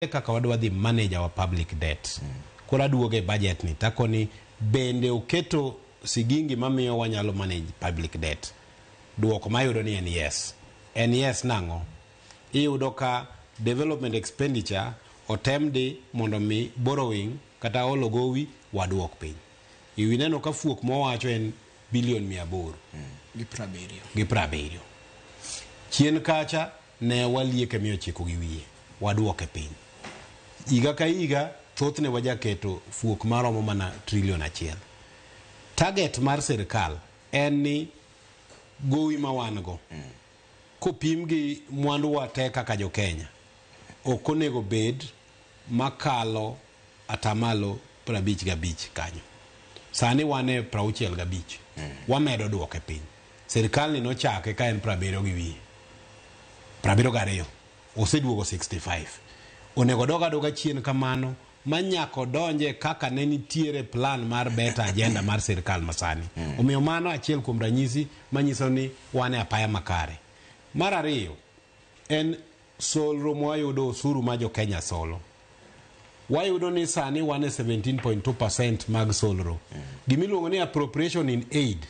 Kaka wadwa dhi manage our public debt. Koro aduogo e budget ni takoni bende oketo sigingi mamiyo wanyalo manage public debt. Duoko mayudo ni en yes. En yes nang'o? Iyudo ka development expenditure otem di mondo mi borrowing kata olo gowi waduok piny. Iwi neno ka fuok mowacho en bilion 800 gi 70. Gi 70. Chien kacha ne walieke 900 gi wiye, waduoke piny. Higa ka higa thothne wajaketo fuok maromo mana trilion 1. Target mar sirikal en ni gowi ma wan go kopim gi mwandu wa te kaka jo Kenya ok onego bed makalo atamalo 55 kanyo. Sani wan e 65. Wamedo duoke piny. Sirikal ni nochake ka en 70 gi wiye. 72. Oseduogo 65. Onego dog adoga chien kamano ma nyaka odonje kaka ne nitiere plan mar better agenda mar sirikal masani. Omiyo mano achiel kuom ranyisi manyiso ni wan e apaya makare. Mar ariyo en solro mwayudo osuru ma jo Kenya solo. Wayudo ni sani wan e 17.2% mag solro. Gimiluongo ni appropriation in aid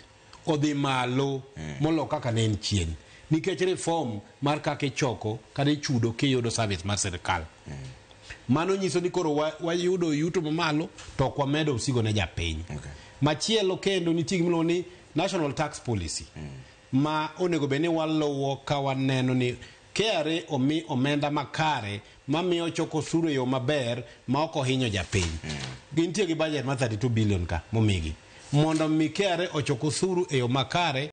odhi malo molo kaka ne en chien. Nikech reform mar kaka ichoko kata ichudo kiyudo service mar sirikal. Mano nyiso ni koro wayudo yuto mamalo to ok wamedo osigo ne japiny. Machielo kendo nitie gimiluongo ni National Tax Policy ma onego bed ni waluwo ka waneno ni KRA omi omenda makare mamiyo choko osuru e yo maber ma ok ohinyo japiny. Gintie gi budget mar 32 billion ka momigi. Mondo mi KRA ochok osuru e yo makare.